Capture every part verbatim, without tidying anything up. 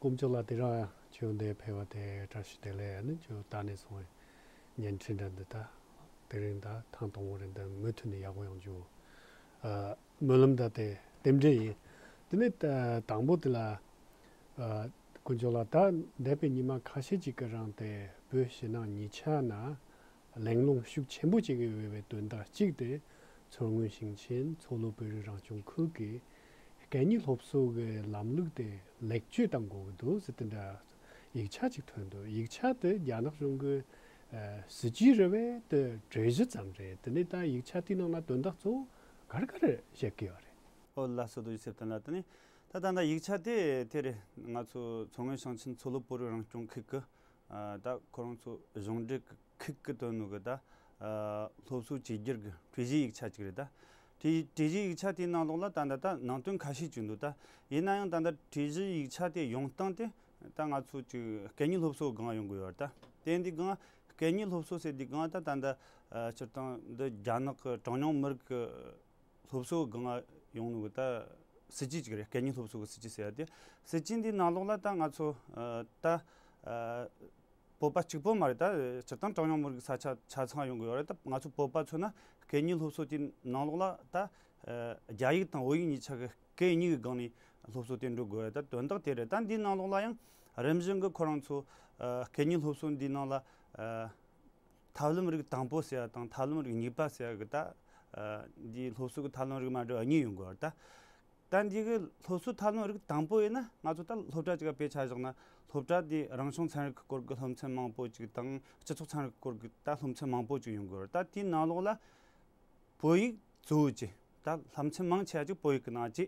དཀོན་མཆོག་ལ། དེ་རིང་ཁྱོད་འདིར་ཕེབས་པ་དེ་བཀྲ་ཤིས་བདེ་ལེགས། ཨ་ནི་ཁྱོད་ད་ནས་བཟུང་བའི་བརྙན་འཕྲིན་འདྲ་འདི་ད་དེ་རིང་ད་ཐེངས་དང་པོ་རེད། འདི་མུ་མཐུད་ནས་ཡག་པོ་ཡོང་རྒྱུ་ཨ་སྨོན་ལམ་དང་དེ་རྟེན་འབྲེལ་ཡིན། དེ་ནས་ད་དང་པོ་དེ་ལ་ཨ་དཀོན་མཆོག་ལ། ད་འདས་པའི་ཉི་མ་ཁ་ཤས་ཅིག་གི་རིང་དེ་བོད་ཕྱི་ནང་གཉིས་ཆ་ན་གླེང་སློང་ཤུགས་ཆེན་པོ་བྱེད་ཀྱི་ཡོད་པའི་དོན་དག་གཅིག་དེ། མཚོ་སྔོན་ཞིང་ཆེན་མཚོ་ལྷོ་བོད་རིགས་རང་སྐྱོང་ཁུལ་གྱི་སྐད་གཉིས་སློབ་གསོ་གི་ལམ་ལུགས་དེ་ལེགས་བཅོས་གཏང་དགོས་ཀྱི་འདུག་ཟེར་དེ་འདྲ་ཡིག་ཆ་ཅིག་ཐོན་འདུག་ཡིག་ཆ་དེ་རྒྱ་ནག་གཞུང་གི་ཨ་སྲིད་ཇུས་རེད་པས། དེ་གྲོས་གཞི་ཙམ་རེད། དེ་ནས་ད་ཡིག་ཆ་དེའི་ནང་ན་དོན་དག་གཙོ་བོ་ག་རེ་ག་རེ་བཤད་ཀྱི་ཡོད་རེད། ཨོ་ལགས་སོ། རྡོ་རྗེ་སེ་བརྟན་ལགས། དེ་ནས་ད་ད་ད་ཡིག་ཆ་དེ་དེ་རེད། ང་ཚོ་མཚོ་སྔོན་ཞིང་ཆེན་མཚོ་ལྷོ་བོད་རིགས་རང་སྐྱོང་ཁུལ་གྱི་ཨ་ད་ཁོ་རང་ཚོ་གཞུང་འབྲེལ་གྱི་ཁུལ་གྱི་དོན་ནོ་གི་ད་ཨ་སློབ་གསོ་བཅོས་བསྒྱུར་གྱི་གྲོས་གཞིའི་ཡིག་ཆ་ཅིག་རེད། ད་གྲོས་གྲོས་གཞིའི་ཡིག་ཆ་དེའི་ནང་ལོགས་ལ་ད་ད་ད་ནང་དོན་ཁ་ཤས་ཅིག་འདུག་ད་ཡིན་ན་ཡང་ད་ད་གྲོས་གཞིའི་ཡིག་ཆ་དེ་ཡོང་སྟངས་དེ་ད་ང་ཚོ་ཅིག་སྐད་གཉིས་སློབ་གསོ་སྒང་ཡོང་གི་ཡོད་རེད། ད་དེ་འདི་སྒང་སྐད་གཉིས་སློབ་གསོ་ཟེར་དུས་སྒང་ད་ད་ད་ཨ་སྤྱིར་བཏང་འདི་རྒྱ་ནག་གི་གྲངས་ཉུང་མི་རིགས་ཀྱི་སློབ་གསོ་སྒང་ཡོང་ནོ་གི་ད་སྲིད་ཇུས་ཅིག་རེད། སྐད་གཉིས་སློབ་གསོ་གི་སྲིད་ཇུས་ཟེར་ཡ་དེ། སྲིད་ཇུས་འདིའི་ནང་ལོགས་ལ་ད་ང་ཚོ་ཨ་ད་ཨ་བོད་པ་གཅིག་པོ་མ་རེད། ད་སྤྱིར་བཏང་གྲངས་ཉུང་མི་རིགས་ས་ཆ་ཆ་ཚང་ཡོང་གི་ཡོད་རེད། ད་ང་ཚོ་བོད་པ་མཚོན་ན་སྐད་གཉིས་སློབ་གསོ་དེའི་ནང་ལོགས་ལ་ད་ཨ་རྒྱ་ཡིག་དང་བོད་ཡིག་གཉིས་ཆ་གི་སྐད་གཉིས་ཀྱི་སྒང་ནས་སློབ་གསོ་དེ་འགྲོ་དགོས་རེད། ད་དོན་དག་དེ་རེད། ད་འདིའི་ནང་ལོགས་ལ་ཡང་རིམ་བཞིན་གྱི་ཁོ་རང་ཚོ་ཨ་སྐད་གཉིས་སློབ་གསོ་འདིའི་ནང་ལ་ཨ་ཐབས་ལམ་རིགས་དང་པོ་ཟེར་ཡ་དང་ཐབས་ལམ་རིགས་གཉིས་པ་ཟེར་ཡ་གི་ད་ཨ་འདིའི་སློབ་གསོ་གི་ཐབས་ལམ་རིགས་མ་འདྲ་བ་གཉིས་ཡོང་གི་ཡོད་རེད། ད་ད་འདི་གི་སློབ་གསོ་ཐབས་ལམ་རིགས་དང་པོ་ཡིན་ན་ང་ཚོ་ད་སློབ་གྲྭ་གཅིག་ག་དཔེ་ཆ་བཞག་ན། སློབ་གྲྭ་དེ་རང་བྱུང་ཚན་རིག་གི་སྐོར་གྱི་སློབ་ཚན་མང་པོ་ཅིག་དང་། སྤྱི་ཚོགས་ཚན་རིག་གི་སྐོར་གྱི་ད་སློབ་ཚན་མང་པོ་ཅིག་ཡོང་གི་ཡོད་རེད། ད་དེའི་ནང་ལོགས་ལ་བོད་ཡིག་གཙོ་བོ་བྱས། ད་སློབ་ཚན་མང་ཆེ་བ་ཅིག་བོད་ཡིག་གི་ནང་བྱས་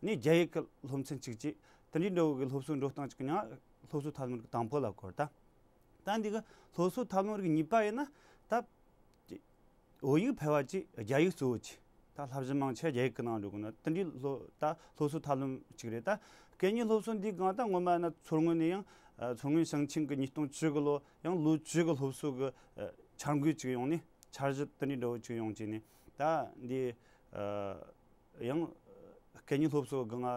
ནས་རྒྱ་ཡིག་གི་སློབ་ཚན་གཅིག་བྱས། དེ་འདྲའི་འདྲ་བོ་གི་སློབ་གསོ་འགྲོ་སྟངས་ཅིག་གི་མྱིང་ང་སློབ་གསོ་ཐབས་ལམ་རིགས་དང་པོ་ལབ་གོ་རེད། ད་ད་འདི་གི་སློབ་གསོ་ཐབས་ལམ་རིགས་གཉིས་པ་ཡིན་ན་ད་བོད་ཡིག་ཕལ་བ་ཅིག་རྒྱ་ཡིག་གཙོ་བོ་བྱས། ད་བསླབ་གཞི་མང་ཆེ་བ་རྒྱ་ཡིག་གི་ནང་འགྲོ་གི་ན། དེ་འདྲའི་སློབ་ད་སློབ་གསོ་ཐབས་ལམ་ཅིག་རེད། ད་སྐད་གཉིས་སློབ་གསོ་འདིའི་སྒང་ད་སྔོན་མ་ཡིན་ན་མཚོ་སྔོན་ནས་ཡང་ཨ་མཚོ་སྔོན་ཞིང་ཆེན་གྱི་ཉིས་སྟོང་བཅུ་གི་ལོ་ཡང་ལོ་བཅུ་གི་སློབ་གསོ་གི་ཨ་འཆར་འགོད་ཅིག་ཡོང་ནས། འཆར་གཞི་དེ་འདྲའི་འདྲ་བོ་ཅིག་ཡོང་བྱས་ནས། ད་འདི་ཨ་ཡང་སྐད་གཉིས་སློབ་གསོ་གི་སྒང་ང་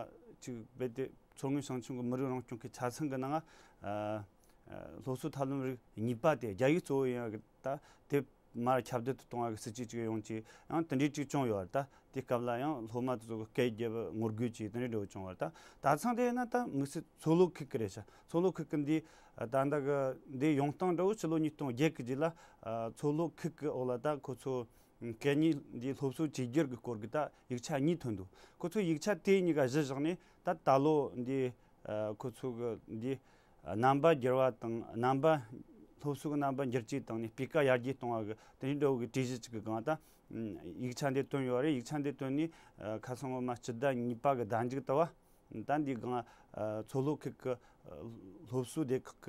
ཅིག་རྦད་དེ་མཚོ་སྔོན་ཞིང་ཆེན་གྱི་མི་རིགས་རང་སྐྱོང་གི་ཆ་ཚང་གི་ནང་ང་ཨ་ཨ་སློབ་གསོ་ཐབས་ལམ་རིགས་གཉིས་པ་དེ་རྒྱ་ཡིག་གཙོ་བོ་ཡིན་ཡ་གི་ད་དེ་མར་ཁྱབ་གདལ་དུ་གཏོང་བ་གི་སྲིད་ཇུས་ཅིག་ཡོང་གི། ཡང་དེ་འདྲའི་ཅིག་བྱུང་ཡོད་རེད། ད་དེ་སྐབས་ལ་ཡང་སློབ་མ་དེ་ཚོ་གི་སྐད་རྒྱབ་ངོ་རྒོལ་བྱས། དེ་འདྲའི་འདྲ་བོ་བྱུང་བ་རེད། ད་ད་ཐེངས་དེ་ཡིན་ན་ད་དམིགས་བསལ་མཚོ་ལྷོ་ཁུལ་གི་རེད་ཤག་མཚོ་ལྷོ་ཁུལ་གི་འདི་ད་ལྟ་གི་འདི་ཡོང་སྟངས་འདྲ་བོ་ཕྱི་ལོ་ཉིས་སྟོང་བརྒྱད་གི་རྗེས་ལ་ཨ་མཚོ་ལྷོ་ཁུལ་གི་འོག་ལ་ད་ཁོ་ཚོ་སྐད་གཉིས་འདི་སློབ་གསོ་བཅོས་བསྒྱུར་གི་སྐོར་གི་ད་ཡིག་ཆ་གཉིས་ཐོན་འདུག་ཁོ་ཚོ་ཡིག་ཆ་དེ་གཉིས་ཀ་གཞི་བཞག་ནས་ད་ད་ལོ་འདི་ཨ་ཁོ་ཚོ་གི་འདི་རྣམ་པ་བསྒྱུར་བ་དང་། རྣམ་པ་སློབ་གསོ་གི་རྣམ་པ་འགྱུར་བཅོས་བཏང་ནས་སྤུས་ཀ་ཡར་རྒྱས་གཏོང་བ་གི་དེ་འདྲ་བོ་གི་གྲོས་གཞི་ཅིག་གི་སྒང་ད་ཡིག་ཆ་འདི་བཏོན་ཡོད་རེད། ཡིག་ཆ་འདི་བཏོན་ནས་ཨ་ཁ་སང་སྔོན་མ་སྤྱི་ཟླ་གཉིས་པ་གི་ཟླ་མཇུག་ད་བ་ད་འདི་སྒང་ཨ་མཚོ་ལྷོ་ཁུལ་གི་ཨ་སློབ་གསོ་སྡེ་ཁག་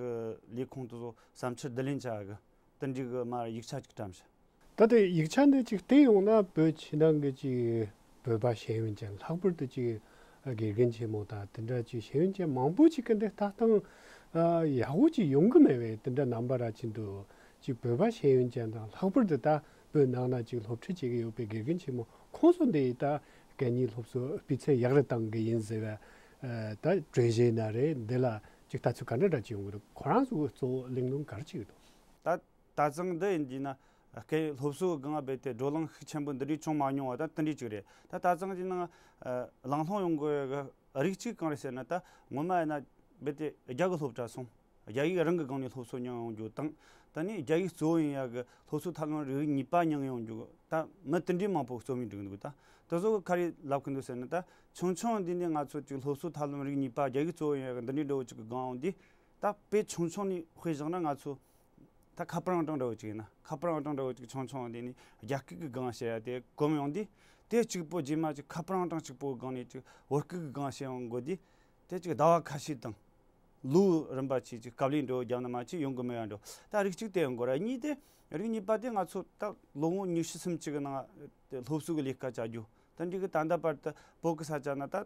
གི་ལས་ཁུངས་དེ་ཚོ་བསམ་འཆར་བསྡུ་ལེན་བྱ་གི་དེ་འདྲའི་གི་མར་ཡིག་ཆ་ཅིག་བཀྲམ་ཤག་ད་ལྟ་ཡིག་ཆ་འདི་ཅིག་བལྟས་ཡོང་ན་བོད་ཕྱི་ནང་གི་ཅིག་བོད་པ་ཤེས་ཡོན་ཅན། ལྷག་པར་དུ་ཅིག་དགེ་རྒན་ཆེན་མོ་དང་དེ་འདྲ་ཅིག་ཤེས་ཡོན་ཅན་མང་པོ་ཅིག་གི་འདི་ལྟ་སྟངས་ཨ་ཡག་པོ་ཅིག་ཡོང་གི་མེད་པའི་དེ་འདྲ་རྣམ་པ་ར་ཅིག་འདུག་ཅིག་བོད་པ་ཤེས་ཡོན་ཅན་དང་། ལྷག་པར་དུ་ད་བོད་ནང་ན་ཅིག་སློབ་ཁྲིད་བྱེད་ཀྱི་ཡོད་པའི་དགེ་རྒན་ཆེན་མོ་ཁོང་ཚོ་འདི་ད་སྐད་གཉིས་སློབ་གསོ་སྤུས་ཚད་ཡག་རུ་བཏང་གི་ཡིན་ཟེར་བ་ཨ་ད་གྲོས་གཞི་ན་རེད། འདི་ལ་ཅིག་ལྟ་ཚུལ་ག་འདྲ་འདྲ་ཅིག་ཡོང་གི་འདུག་ཁོ་རང་ཚོ་གི་གཙོ་བོ་གླེང་སློང་ག་རེ་ཅིག་འདུག་ད་ད་ཚང་འདི་ཡིན་དུས་ན་སྐད་སློབ་གསོ་གི་སྒང་རྦད་དེ་བགྲོ་གླེང་ཤུགས་ཆེན་པོ་འདི་འདྲའི་བྱུང་མ་མྱོང་བ་ད་དེ་འདྲའི་ཅིག་རེད། ད་ད་ཚང་འདི་ནང་ཨ་གླེང་སློང་ཡོང་དགོས་གི་རིགས་གཅིག་གང་རེད་ཟེར་ན། ད་ངོ་མ་ཡིན་ན་རྦད་དེ་རྒྱ་གི་སློབ་གྲྭ་སོང་། རྒྱ་ཡིག་རང་གི་སྒང་ནས་སློབ་གསོ་མྱངས་ཡོང་རྒྱུ་དང་། ད་ནི་རྒྱ་ཡིག་གཙོ་བོ་ཡིན་ཡ་གི་སློབ་གསོ་ཐབས་ལམ་རིགས་གཉིས་པ་མྱངས་ཡོང་རྒྱུ་ད་མི་དེ་འདྲའི་མང་པོ་རྩོད་མོལ་འགྲིག་འདུག་ད་དེ་ཚོ་གི་ག་རེ་ལབ་གི་འདུག་ཟེར་ན། ད་ཆུང་ཆུང་འདི་ནས་ང་ཚོ་ཅིག་སློབ་གསོ་ཐབས་ལམ་རིགས་གཉིས་པ་རྒྱ་ཡིག་གཙོ་བོ་ཡིན་ཡ་གི་འདི་འདྲའི་འདྲ་བོ་ཅིག་གི་སྒང་འོང་དུས། ད་དཔེ་ཆུང་ཆུང་ནས་དཔེ་བཞག་ན་ང་ཚོ་ད་ཁ་པར་ཨང་གྲངས་འདྲ་བོ་ཅིག་ཡིན་ན། ཁ་པར་ཨང་གྲངས་འདྲ་བོ་ཅིག་ཆུང་ཆུང་འདི་ནས་རྒྱ་སྐད་ཀྱི་སྒང་བཤད་ཡ་དེ་གོམས་ཡོང་དུས། དེ་གཅིག་པོ་རྗེས་མ་ཅིག་ཁ་པར་ཨང་གྲངས་གཅིག་པོ་སྒང་ནས་ཅིག་བོད་སྐད་ཀྱི་སྒང་བཤད་ཡོང་དགོས་དུས། དེ་ཅིག་ཟླ་བ་ཁ་ཤས་དང་ལོའི་རིམ་པ་ཆེ་ཅིག་དཀའ་ལས་འགྲོ་རྒྱབ་ན་མ་ཅིག་ཡོང་གི་མེད་ཡ་འགྲོ། ད་རིགས་གཅིག་དེ་ཡོང་དགོས་ར། གཉིས་དེ་རིགས་གཉིས་པ་དེ་ང་ཚོ་ད་ལོ་ངོ་ཉི་ཤུ་སུམ་ཅུ་གི་ནང་སློབ་གསོ་གི་ལས་ཀ་བྱ་རྒྱུ། ད་འདི་གི་ད་ལྟ་བར་དུ་བོད་ཀྱི་ས་ཆ་ན་ད་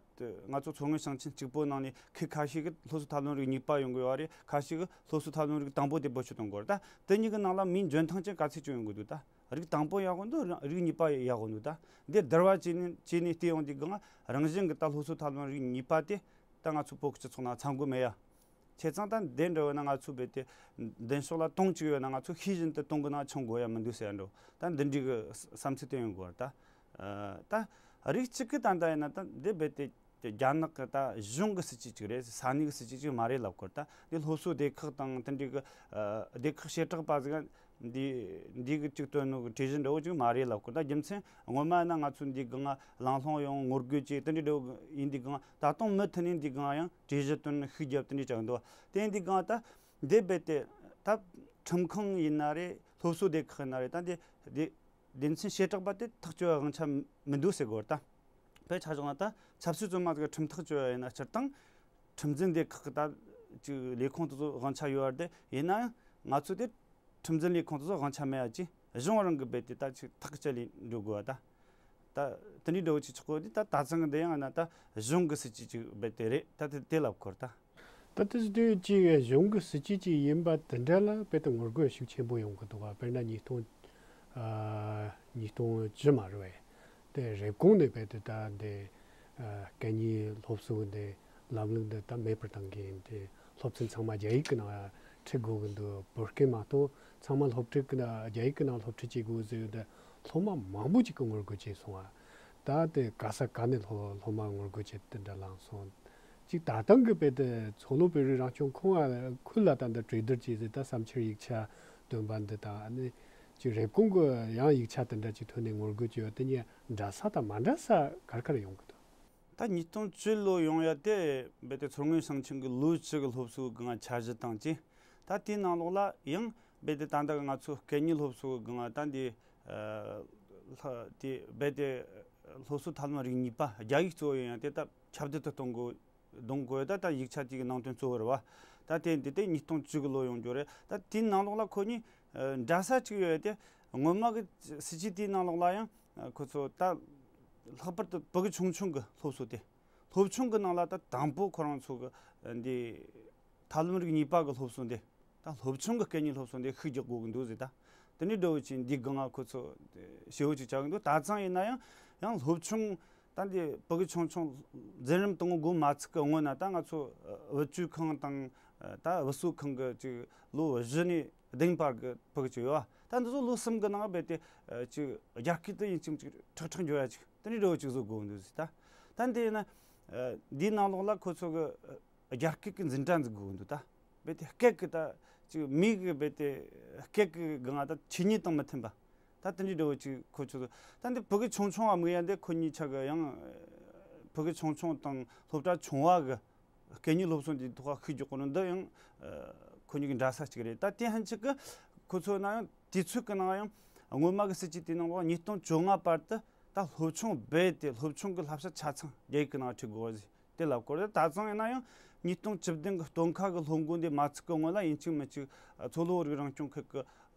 ང་ཚོ་མཚོ་སྔོན་ཞིང་ཆེན་གཅིག་པོ་ནང་ནས་ཁུལ་ཁ་ཤས་ཀྱི་སློབ་གསོ་ཐབས་ལམ་རིགས་གཉིས་པ་ཡོང་གི་ཡོད་རེད། ཁ་ཤས་ཀྱི་སློབ་གསོ་ཐབས་ལམ་རིགས་དང་པོ་དེ་བེད་སྤྱོད་གཏོང་དགོས་རེད། ད་དེ་གཉིས་ཀྱི་ནང་ལ་མིའི་འཇོན་ཐང་ཅན་ག་ཚད་ཅིག་ཡོང་གི་འདུག་ད་རིགས་དང་པོ་ཡག་པོ་འདུག་རིགས་གཉིས་པ་ཡག་པོ་འདུག་ད་འདི་བསྡུར་བ་བྱས་ནས་བྱས་ནས་བལྟས་ཡོང་དུས་སྒང་རང་བཞིན་གྱི་ད་སློབ་གསོ་ཐབས་ལམ་རིགས་གཉིས་པ་དེ་ད་ང་ཚོ་བོད་ཀྱི་སྤྱི་ཚོགས་ནང་ཚང་གི་མེད་ཡ། བྱས་ཙང་ད་འདི་འདྲ་བོ་ན་ང་ཚོ་རྦད་དེ་མདུན་ཕྱོགས་ལ་དོན་གཅིག་ཡོད་ན་ང་ཚོ་ཤེས་བཞིན་དུ་དོན་གི་ནང་ཆང་དགོས་ཡ་མི་འདུག་ཟེར་འགྲོ། ད་འདི་འདྲའི་གི་བསམ་ཚུལ་དེ་ཡོང་དགོས་རེད་ད། ཨ། ད་རིགས་གཅིག་གི་ད་ལྟ་ཡིན་ན་ད་འདི་རྦད་དེ་རྒྱ་ནག་གི་ད་གཞུང་གི་སྲིད་ཇུས་གཅིག་རེད། ས་གནས་གི་སྲིད་ཇུས་གཅིག་མ་རེད་ལབ་དགོས་རེད་ད། འདི་སློབ་གསོ་སྡེ་ཁག་དང་དེ་འདྲའི་གི་ཨ་སྡེ་ཁག་བྱེ་བྲག་པ་ཟིག་འདི་འདི་གི་གཅིག་བཏོན་ནོ་གི་གྲོས་གཞི་འདྲ་བོ་གཅིག་མ་རེད་ལབ་དགོས་རེད་ད། རྒྱུ་མཚན་སྔོན་མ་ན་ང་ཚོ་འདི་གང་ལང་ལྷོང་ཡོང་ངོ་རྒོལ་བྱས་དེ་འདྲའི་འདྲ་བོ་ཡིན། འདི་གང་ད་དུང་མུ་མཐུད་ནས་འདི་གང་ཡང་གྲོས་གཞི་བཏོན་ཤུགས་རྒྱབ་དེ་འདྲའི་བྱ་གི་འདུག་དེ་འདི་གང་ད་འདི་རྦད་དེ་ད་ཁྲིམས་ཁང་ཡིན་ན་རེད། སློབ་གསོ་སྡེ་ཁག་ཡིན་ན་རེད། ད་འདི་འདི་སྡེ་ཚན་བྱེ་བྲག་པ་དེ་ཐག་གཅོད་དབང་ཆ་མི་འདུག་ཟེར་དགོས་རེད་ད། དཔེ་ཆ་བཞག་ན་ད་ཆབ་སྲིད་བཙོན་མ་ཟིག་གི་ཁྲིམས་ཐག་གཅོད་ཡ་ཡིན་ན་སྤྱིར་བཏང་ཁྲིམས་འཛིན་སྡེ་ཁག་གི་ད་ཅིག་ལས་ཁུངས་དེ་ཚོ་དབང་ཆ་ཡོད་རེད་དེ། ཡིན་ན་ཡང་ང་ཚོ་དེ་ཁྲིམས་འཛིན་ལས་ཁུངས་དེ་ཚོ་དབང་ཆ་མེད་ཡ་ཅིག་གཞུང་རང་གི་རྦད་དེ་ད་ཅིག་ཐག་བཅད་ལས་འགྲོ་དགོས་པ་ད། ད་དེ་འདྲའི་འདྲ་བོ་ཅིག་ཆགས་གོ་དེ་ད་ད་ཚང་གི་འདི་ཡང་ན་ད་གཞུང་གི་སྲིད་ཇུས་ཅིག་རྦད་དེ་རེད། ད་དེ་དེ་ལབ་དགོས་རེད་ད། ད་དེ་དུས་ཀྱི་གཞུང་གི་སྲིད་ཇུས་ཅིག་ཡིན་པ་དེ་འདྲ་ལ་དཔེ་དེ་ངོ་རྒོལ་ཤུགས་ཆེན་པོ་ཡོང་གི་འདུག་བ། དཔེར་ན་ཉིས་སྟོང་ཨ་ཉིས་སྟོང་བཅུ་མ་རེད་བས། དེ་རེབ་གོང་ནས་དཔེ་དེ་ད་འདི་ཨ་སྐད་གཉིས་སློབ་གསོ་གི་འདི་ལམ་ལུགས་འདི་ད་མེད་པར་བཏང་གི་ཡིན། དེ་སློབ་ཚན་ཚང་མ་རྒྱ་ཡིག་གི་ནང་ཁྲིད་དགོས་གི་འདུག་བོད་སྐད་མ་གཏོགས་ཚང་མ་སློབ་ཁྲིད་གི་ནང་རྒྱ་ཡིག་གི་ནང་སློབ་ཁྲིད་བྱེད་དགོས་ཟེར་ཡོད། དེ་སློབ་མ་མང་པོ་ཅིག་གིས་ངོ་རྒོལ་བྱས་སོང་བ། ད་དེ་ག་ས་ག་ནས་སློབ་སློབ་མ་ངོ་རྒོལ་བྱེད་དེ་འདྲ་ལངས་སོང་། ཅིག་ད་ཐེངས་ཀྱི་དཔེ་དེ་མཚོ་ལྷོ་བོད་རིགས་རང་སྐྱོང་ཁུལ་ལ་ད་འདི་གྲོས་བསྡུར་བྱས་ཟེར། ད་བསམ་འཆར་ཡིག་ཆ་བཏོན་པ་འདི་དང་ཨ་ནི་ཅིག་རེབ་གོང་གི་ཡང་ཡིག་ཆ་དེ་འདྲ་ཅིག་ཐོན་ནས་ངོ་རྒོལ་བྱས་ཡོད། དེ་གཉིས་འདྲ་ས་དང་མ་འདྲ་ས་ག་རེ་ག་རེ་ཡོང་གི་འདུག་ད་ཉིས་སྟོང་བཅུ་ལོ་ཡོང་ཡ་དེ་རྦད་དེ་མཚོ་སྔོན་ཞིང་ཆེན་གྱི་ལོ་བཅུ་གི་སློབ་གསོའི་སྒང་འཆར་གཞི་དང་བཅས། ད་དེའི་ནང་ལོགས་ལ་ཡང་རྦད་དེ་ད་ལྟ་ང་ཚོ་སྐད་གཉིས་སློབ་གསོའི་སྒང་ད་འདི་ཨ་ལྷ་དེ་རྦད་དེ་སློབ་གསོ་ཐབས་ལམ་རིགས་གཉིས་པ་རྒྱ་ཡིག་གཙོ་བོ་ཡིན་ཡང་དེ་ད་ཁྱབ་གདལ་དུ་གཏོང་དགོས་གཏོང་དགོས། ད་ད་ཡིག་ཆ་དེ་གི་ནང་དོན་གཙོ་བོ་རེད་བ། ད་དེ་འདི་དེ་ཉིས་སྟོང་བཅུ་གི་ལོ་ཡོང་རྒྱུ་རེད། ད་དེའི་ནང་ལོགས་ལ་ཁོ་གཉིས་ཨ་འདྲ་ས་ཅིག་ཡོད་དེ། སྔོན་མ་གི་སྲིད་ཇུས་དེའི་ནང་ལོགས་ལ་ཡང་ཨ་ཁོ་ཚོ་ད་ལྷག་པར་དུ་ཕྲུ་གུ་ཆུང་ཆུང་གི་སློབ་གསོ་དེ། སློབ་ཆུང་གི་ནང་ལ་ད་དང་པོ་ཁོ་རང་ཚོ་གི་འདི་ཐབས་ལམ་རིགས་གཉིས་པ་གི་སློབ་གསོ་འདི། ད་སློབ་ཆུང་གི་སྐད་གཉིས་སློབ་གསོ་འདི་ཤུགས་རྒྱག་དགོས་ཀྱི་འདུག་ཟེར། ད་དེ་ནས་འདྲ་བོ་ཅིག་འདི་སྒང་ང་ཁོ་ཚོ་ཞེ་བོ་ཅིག་བྱ་གི་འདུག་ད་ཚང་ཡིན་ན་ཡང་ཡང་སློབ་ཆུང་ད་འདི་ཕྲུ་གུ་ཆུང་ཆུང་འཛིན་རིམ་དང་པོ་འགོ་མ་ཚུགས་ཀྱི་སྔོན་ན་ད་ང་ཚོ་བུ་བཅོལ་ཁང་དང་ད་བུ་གསོ་ཁང་གི་ཅིག་ལོ་བཞི་ནས་བདུན་བར་གྱི་ཕྲུ་གུ་ཅིག་ཡོད་བ། ད་འདི་ཚོ་ལོ་གསུམ་གི་ནང་རྦད་དེ་ཅིག་རྒྱ་སྐད་དུ་ཡིན་གཅིག་མིན་གཅིག་ཁྲག་ཁྲག་འགྱོ་ཡ་ཅིག་དེ་འདྲའི་འདྲ་བོ་ཅིག་བཟོ་དགོས་འདུག་ཟེར། ད་ད་འདི་ཡིན་ན་འདིའི་ནང་ལོགས་ལ་ཁོ་ཚོ་གི་རྒྱ་སྐད་ཀྱི་འཛིན་གྲྭ་འཛུགས་དགོས་འདུག་ད་རྦད་དེ་སྐད་ཀྱི་ད་ཅིག་མི་གི་རྦད་དེ་སྐད་ཀྱི་སྒང་ད་ཆོས་ཉིད་དང་མི་མཐུན་པ། ད་དེ་འདྲའི་འདྲ་བོ་ཅིག་ཁོ་ཚོ་ད་འདི་ཕྲུ་གུ་ཆུང་ཆུང་བ་མིག་ཡ་འདི་ཁོ་གཉིས་ཆ་གི་ཡང་ཕྲུ་གུ་ཆུང་ཆུང་དང་སློབ་གྲྭ་ཆུང་བ་གི་སྐད་གཉིས་སློབ་གསོ་འདིའི་ཐོག་ཤུགས་རྒྱག་གོ་ནོ་འདི་ཡང་ཁོ་གཉིས་ཀྱི་འདྲ་ས་གཅིག་རེད། ད་དེ་ཧན་ཆིག་གི་ཁོ་ཚོ་ན་ཡང་དུས་ཚོད་ཀྱི་ནང་ཡང་སྔོན་མ་གི་སྲིད་ཇུས་དེའི་ནང་ལོགས་ཉིས་སྟོང་བཅོ་ལྔ་བར་དུ་ད་སློབ་ཆུང་རྦད་དེ་སློབ་ཆུང་གི་བསླབ་བྱ་ཆ་ཚང་རྒྱ་ཡིག་གི་ནང་ཁྲིད་དགོས་ཟེར། དེ་ལབ་སྐོར་དེ་ད་ཚང་ཡིན་ན་ཡང་ཉིས་སྟོང་བཅུ་བདུན་གི་སྟོན་ཁ་གི་སློབ་འགོ་འདི་མ་ཚུགས་གི་སྔོན་ལ་ཡིན་གཅིག་མིན་གཅིག་མཚོ་ལྷོ་བོད་རིགས་རང་སྐྱོང་ཁུལ་གི་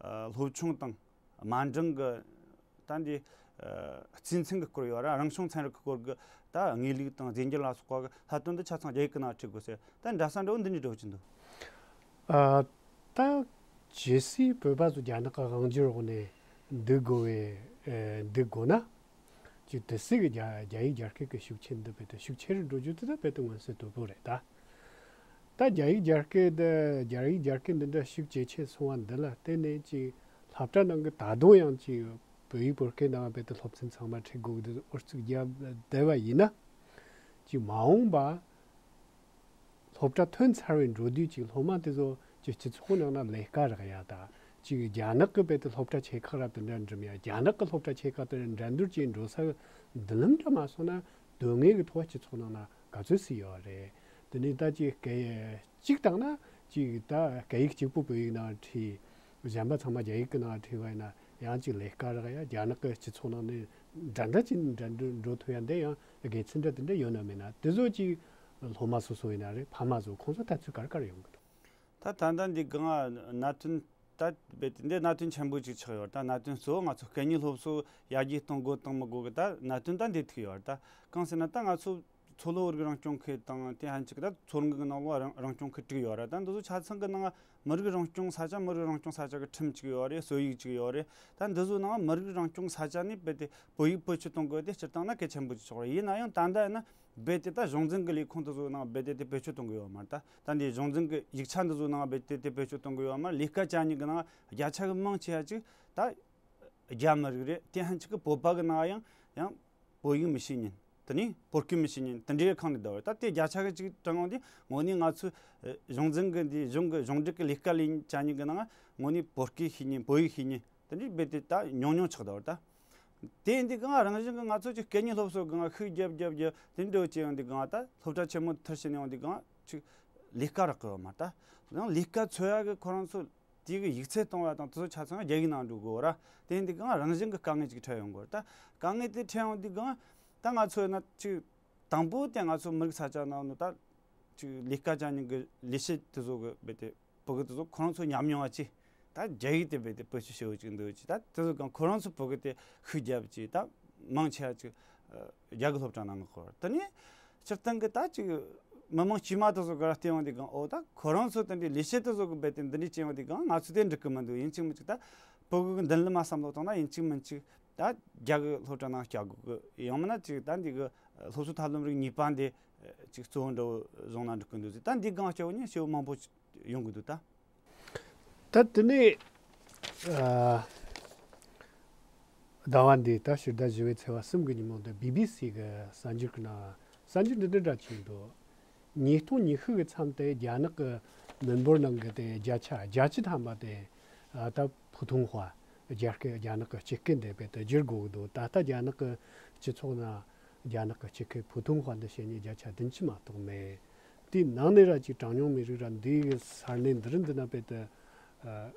སློབ་ཆུང་དང་དམའ་འབྲིང་གི་ད་འདི་རྩིས་ཚན་གི་སྐོར་ཡོད་ར། རང་སྐྱོང་ཚན་རིག་གི་སྐོར་གི་ད་དངོས་ལུགས་དང་རྫས་འགྱུར་ལ་སོགས་པ་གི་ལྷག་དོན་འདི་ཆ་ཚང་རྒྱ་ཡིག་གི་ནང་ཁྲིད་དགོས་ཟེར། ད་འདྲ་ས་འདྲ་བོ་འདི་འདྲའི་འདྲ་བོ་ཅིག་འདུག་ཨ། ད་ཇི་སྲིད་བོད་པ་ཚོ་རྒྱ་ནག་གི་དབང་སྒྱུར་འོག་ནས་འདུག་དགོས་པའི་ཨེ་འདུག་དགོས་ན། ཅིག་དེ་སྲིད་ཀྱི་རྒྱ་རྒྱ་ཡིག་རྒྱ་སྐད་ཀྱི་ཤུགས་ཆེན་འདི་རྦད་དེ་ཤུགས་ཆེ་རུ་འགྲོ་རྒྱུ་དེ་ད་རྦད་དེ་མངོན་གསལ་དོད་པོ་རེད་ད། ད་རྒྱ་ཡིག་རྒྱ་སྐད་འདི་རྒྱ་ཡིག་རྒྱ་སྐད་འདི་འདྲ་ཤུགས་ཇེ་ཆེ་སོང་བ་འདི་ལ་བརྟེན་ནས་ཅིག་སློབ་གྲྭ་ནང་གི་ད་དུང་ཡང་ཅིག་བོད་ཡིག་བོད་སྐད་ནང་རྦད་དེ་སློབ་ཚན་ཚང་མ་ཁྲིད་དགོས་ཀྱི་འདུག་ཨུ་ཚུགས་རྒྱབ་བསྡད་པ་ཡིན་ན། ཅིག་མ་འོངས་པ་སློབ་གྲྭ་ཐོན་ཚར་བའི་འགྲོ་དུས་ཅིག་སློབ་མ་དེ་ཚོ་ཅིག་སྤྱི་ཚོགས་ནང་ན་ལས་ཀ་རག་ཡ་ད། ཅིག་རྒྱ་ནག་གི་རྦད་དེ་སློབ་གྲྭ་ཆེ་ཁག་ར་དེ་འདྲ་འགྲིམ་ཡ། རྒྱ་ནག་གི་སློབ་གྲྭ་ཆེ་ཁག་དེ་འགྲན་བསྡུར་བྱས་འགྲོ་ས་མདུན་ལམ་འདྲ་མ་སོང་ན་དོན་དངོས་ཀྱི་ཐོག་སྤྱི་ཚོགས་ནང་ན་ག་ཚོད་སྲིད་ཡོད་རེད། དེ་ནས་ད་ཅིག་སྐད་གཅིག་བཏང་ན་ཅིག་ད་སྐད་ཡིག་གཅིག་པུ་བོད་ཡིག་ནང་ཁྲིད། གཞན་པ་ཚང་མ་རྒྱ་ཡིག་གི་ནང་ཁྲིད་པ་ཡིན་ན་ཡང་ཅིག་ལས་ཀ་རག་ཡ། རྒྱ་ནག་གི་སྤྱི་ཚོགས་ནང་ནས་འདྲ་འདྲ་ཅིག་འགྲན་བསྡུར་འགྲོ་ཐུབ་ཡ་འདི་ཡང་དགེ་མཚན་འདྲ་དེ་འདྲ་ཡོད་ན་མེད་ན་དེ་ཚོ་ཅིག་སློབ་མ་སོ་སོ་ཡིན་ན་རེད། ཕ་མ་ཚོ་ཁོང་ཚོ་ལྟ་ཚུལ་ག་རེ་ག་རེ་ཡོང་གི་འདུག་ད་ད་ལྟ་འདི་གང་གནད་དོན་ད་རྦད་དེ་འདི་གནད་དོན་ཆེན་པོ་ཅིག་ཆགས་ཡོད་རེད། ད་གནད་དོན་གཙོ་བོ་ང་ཚོ་སྐད་གཉིས་སློབ་གསོ་ཡར་རྒྱས་གཏོང་དགོས་དང་མི་དགོས་གི་ད་གནད་དོན་ད་འདི་ཐུག་ཡོད་རེད། ད་གང་ཟེར་ན་ད་ང་ཚོ་མཚོ་ལྷོ་བོད་རིགས་རང་སྐྱོང་ཁུལ་དང་དེ་ཧན་ཅིག་ད་མཚོ་སྔོན་གི་ནང་ལོགས་རང་རང་སྐྱོང་ཁུལ་དྲུག་ཡོད་རེད། ད་འདི་ཚོ་ཆ་ཚང་གི་ནང་མི་རིགས་རང་སྐྱོང་ས་ཆ་མི་རིགས་རང་སྐྱོང་ས་ཆ་གི་ཁྲིམས་གཅིག་ཡོད་རེད། སྲོལ་ཡིག་གཅིག་ཡོད་རེད། ད་འདི་ཚོ་ནང་མི་རིགས་རང་སྐྱོང་ས་ཆ་ནས་རྦད་དེ་བོད་ཡིག་བེད་སྤྱོད་གཏོང་དགོས་དེ་སྤྱིར་བཏང་ན་གལ་ཆེན་པོ་ཅིག་ཆགས་རེད། ཡིན་ན་ཡང་ད་ལྟ་ཡིན་ན་ རྦད་དེ་ད་གཞུང་འཛིན་གྱི་ལས་ཁུངས་དེ་ཚོའི་ནང་རྦད་དེ་དེ་བེད་སྤྱོད་གཏོང་གི་ཡོད་མ་རེད། ད་ད་འདི་གཞུང་འཛིན་གྱི་ཡིག་ཆ་འདི་ཚོའི་ནང་རྦད་དེ་དེ་བེད་སྤྱོད་གཏོང་གི་ཡོད་མ་རེད། ལས་ཀ་བྱ་མཁན་གྱི་ནང་བརྒྱ་ཆ་གི་མང་ཆེ་བ་ཅིག་ད་རྒྱ་མི་རིགས་རེད། དེ་ཧན་ཅིག་གི་བོད་པ་གི་ནང་ཡང་ཡང་བོད་ཡིག་མི་ཤེས་མཁན། དེ་ནས་བོད་སྐད་མི་ཤེས་མཁན་དེ་འདྲའི་ཁང་ནས་བསྡད་པ་རེད། ད་དེ་བརྒྱ་ཆ་གི་གཅིག་དྲངས་ཡོང་དུས་དངོས་གནས་ང་ཚོའི་ཨ་གཞུང་འཛིན་གྱི་འདི་གཞུང་གི་གཞུང་འབྲེལ་གྱི་ལས་ཀ་ལས་བྱ་མཁན་གྱི་ནང་དངོས་གནས་བོད་སྐད་ཤེས་མཁན་བོད་ཡིག་ཤེས་མཁན་དེ་འདྲའི་རྦད་དེ་ད་ཉུང་ཉུང་ཆགས་བསྡད་པ་རེད། ད་དེ་ཡིན་དུས་གང་རང་བཞིན་གྱི་ང་ཚོ་ཅིག་སྐད་གཉིས་སློབ་གསོ་གང་ཤུགས་རྒྱབ་རྒྱབ་རྒྱབ་དེ་འདྲ་བྱས་ཡོང་དུས་གང་ད་སློབ་གྲྭ་ཆེན་མོ་མཐར་ཕྱིན་ཡོང་དུས་གང་ཅིག་ལས་ཀ་རག་གི་ཡོད་མ་རེད། ད་ཡང་ལས་ཀ་འཚོལ་ཡག་གི་ཁོ་རང་ཚོ་དེ་གི་ཡིག་ཚད་གཏོང་བ་དང་དེ་ཚོ་ཆ་ཚང་རྒྱ་ཡིག་ནང་འགྲོ་དགོས་ར། དེ་ཡིན་དུས་གང་རང་བཞིན་གྱི་དཀའ་ངལ་ཅིག་འཕྲད་ཡོང་དགོས་ར། ད་དཀའ་ངལ་དེ་འཕྲད་ཡོང་དུས་གང་ད་ང་ཚོ་ཡིན་ན་ཅིག་དང་པོ་དེ་ང་ཚོ་མི་རིགས་ས་ཆ་ནང་ནས་ད་ཅིག་ལས་ཀ་བྱ་མཁན་གྱི་ལས་བྱེད་དེ་ཚོ་གི་རྦད་དེ་བོད་གི་དེ་ཚོ་ཁོ་རང་ཚོ་ཉམས་མྱོང་བ་ཅིག་ད་རྒྱ་ཡིག་དེ་རྦད་དེ་བེད་སྤྱོད་བྱེད་འོས་ཅིག་འདུག་ཅིག་ད་དེ་ཚོ་གང་ཁོ་རང་ཚོ་བོད་གི་དེ་ཤུགས་རྒྱབ་ཅིག་ད་མང་ཆེ་བ་ཅིག་རྒྱ་གི་སློབ་གྲྭ་ནང་མི་འཁོར། དེ་ནས་སྤྱིར་བཏང་གི་ད་ཅིག་མི་མང་དཀྱུས་མ་དེ་ཚོ་ག་ར་བལྟས་ཡོང་དུས་གང་འོ་ད་ཁོ་རང་ཚོ་དེ་འདྲའི་ལས་བྱེད་དེ་ཚོ་གི་རྦད་དེ་འདི་འདྲའི་བྱས་ཡོང་དུས་གང་ང་ཚོ་དེ་འགྲིག་གི་མི་འདུག་ཡིན་གཅིག་མིན་གཅིག་ད་བོད་གི་མདུན་ལམ་མ་བསམ་བློ་བཏང་ན་ཡིན་གཅིག་མིན་གཅིག་ད་རྒྱ་གི་སློབ་གྲྭ་ནང་བསྐྱལ་དགོས་གི། ཡང་མིན་ན་ཅིག་ད་འདི་གི་སློབ་གསོ་ཐབས་ལམ་རིགས་གཉིས་པ་འདི་ཅིག་གཙོ་བོ་འདྲ་བོ་བཟུང་ན་འགྲིག་གི་འདུག་ཟེར། ད་འདི་གང་སྐྱོ་བོ་ཉིན་སྐྱོ་བོ་མང་པོ་ཡོང་གི་འདུག་ད། ད་དེ་ནས་ཨ་ཟླ་བ་འདིའི་ད་ཕྱི་ཟླ་བཞི་པའི་ཚེས་པ་གསུམ་གྱི་ཉིན་མོ་འདི་བི་བི་སི་གི་གསར་འགྱུར་གྱི་ནང་གསར་འགྱུར་འདི་འདྲ་འདྲ་ཅིག་འདུག་ཉིས་སྟོང་ཉི་ཤུ་གི་མཚམས་དེ་རྒྱ་ནག་གི་མི་འབོར་ནང་གི་དེ་བརྒྱ་ཆ་བརྒྱད་ཅུ་ཐམ་པ་དེ་ཨ་ད་ཕུ་ཐུང་ཧྭ་རྒྱ་སྐད་རྒྱ་ནག་གི་སྤྱི་སྐད་འདི་རྦད་དེ་བསྒྱུར་དགོས་ཀྱི་འདུག་ད་ལྟ་རྒྱ་ནག་གི་སྤྱི་ཚོགས་ནང་རྒྱ་ནག་གི་སྤྱི་སྐད་ཕུ་ཐུང་ཧྭ་འདི་བཤད་མཁན་བརྒྱ་ཆ་བདུན་ཅུ་མ་གཏོགས་མེད། དེའི་ནང་ནས་ར་ཅིག་གྲངས་ཉུང་མི་རིགས་ར་འདི་གི་ས་གནས་འདི་རིགས་འདི་ན་རྦད་དེ་ཨ་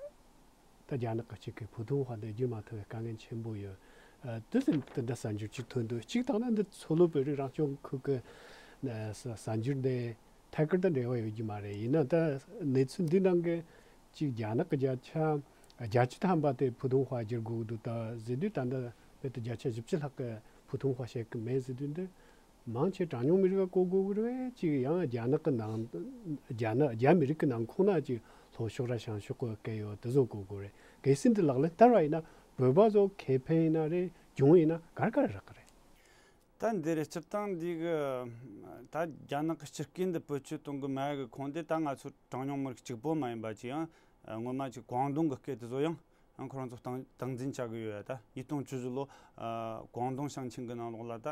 ད་རྒྱ་ནག་གི་སྤྱི་སྐད་ཕུ་ཐུང་ཧྭ་འདི་བསྒྱུར་མ་ཐུབ་པའི་དཀའ་ངལ་ཆེན་པོ་ཡོད། ཨ་དེ་ཚོ་འདི་འདྲ་གསར་འགྱུར་ཅིག་ཐོན་འདུག་གཅིག་བཏང་ན་འདི་མཚོ་ལྷོ་བོད་རིགས་རང་སྐྱོང་ཁུལ་གྱི་ཨ་གསར་འགྱུར་འདི་ཐད་ཀར་དུ་འབྲེལ་བ་ཡོད་ཀྱི་མ་རེད། ཡིན་ན་ད་གནས་ཚུལ་འདི་ནང་གི་ཅིག་རྒྱ་ནག་གི་བརྒྱ་ཆ་བརྒྱད་ཅུ་ཐམ་པ་དེ་ཕུ་ཐུང་ཧྭ་བསྒྱུར་དགོས་འདུག་ད་ཟེར་དུས་ད་ལྟ་བོད་དུ་བརྒྱ་ཆ་བཞི་བཅུ་ལྷག་གི་ཕུ་ཐུང་ཧྭ་བཤད་ཀྱི་མེད་ཟེར་དུས་འདི་མང་ཆེ་གྲངས་ཉུང་མི་རིགས་ལ་གོ་དགོས་ཀྱི་རེད། ཅིག་ཡང་རྒྱ་ནག་གི་ནང་རྒྱ་ནག་རྒྱ་མི་རིགས་ཀྱི་ནང་ཁོངས་ན་ཅིག་ལྷོ་ཕྱོགས་ར་བྱང་ཕྱོགས་ཀྱི་སྐད་ཡོད་དེ་ཚོ་གོ་དགོས་རེད། གལ་སྲིད་འདི་ལག་ལེན་བསྟར་བ་ཡིན་ན་བོད་པ་ཚོ་ཁེ་ཕན་ཡིན་ན་རེད། གྱོང་ཡིན་ན་ག་རེ་ག་རེ་རག་གི་རེད། ད་འདི་རེད། སྤྱིར་བཏང་འདི་གི་ད་རྒྱ་ནག་གི་སྤྱི་སྐད་འདི་བེད་སྤྱོད་གཏོང་གི་མེད་གི་ཁོངས་དེ་ད་ང་ཚོ་གྲངས་ཉུང་མི་རིགས་གཅིག་པོ་མ་ཡིན་པ་ཅིག་ཡང་སྔོན་མ་ཅིག་ཀོང་ཏུང་གི་སྐད་དེ་ཚོ་ཡང་ཡང་ཁོ་རང་ཚོ་སྟངས་སྟངས་འཛིན་བྱ་གི་ཡོད་ཡ། ད་ཉིས་སྟོང་བཅུ་བཞི་ལོ་ཀོང་ཏུང་ཞིང་ཆེན་གི་ནང་ལོགས་ལ་ད་